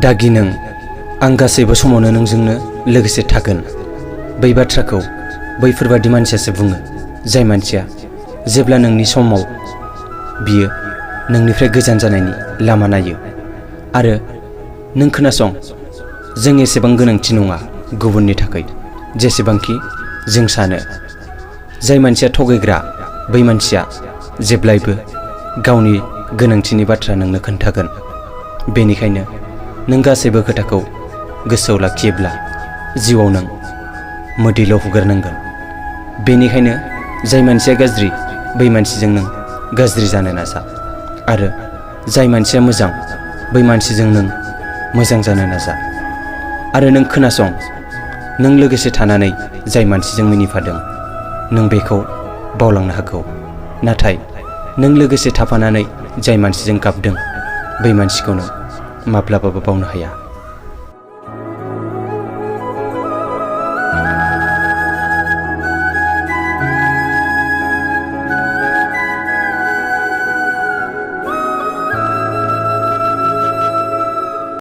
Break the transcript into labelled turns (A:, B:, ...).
A: दागि नों आं गासैबो समावनो नोंजोंनो लोगोसे थागोन। बै बाथ्राखौ बैफोरबादि मानसियासो बुङो जाय मानसिया जेब्ला नोंनि समाव बियो नोंनिफ्राय गोजान जानायनि लामा नायो। आरो नों खोनासं, जों एसेबां गोनांथि नङा गुबुननि थाखाय जेसेबांखि जों सानो। जाय मानसिया थगायग्रा बै मानसिया जेब्लायबो गावनि गोनांथिनि बाथ्रा नोंनो खोन्थागोन। बेनिखायनो नों गासैबो खोथाखौ गोसोआव लाखियोब्ला जिउआव नों मोदैल' हुगारनांगोन। बेनिखायनो जाय मानसिया गाज्रि बै मानसिजों नों गाज्रि जानो नाजा आरो जाय मानसिया मोजां बै मानसिजों नों मोजां जानो नाजा। आरो नों खोनासं, नों लोगोसे थानानै जाय मानसिजों मिनिफादों नों बेखौ बावलांनो हागौ, नाथाय नों लोगोसे थाफानानै जाय मानसिजों गाबदों बै मानसिखौ नों माब्लाबाबो बावनो हाया।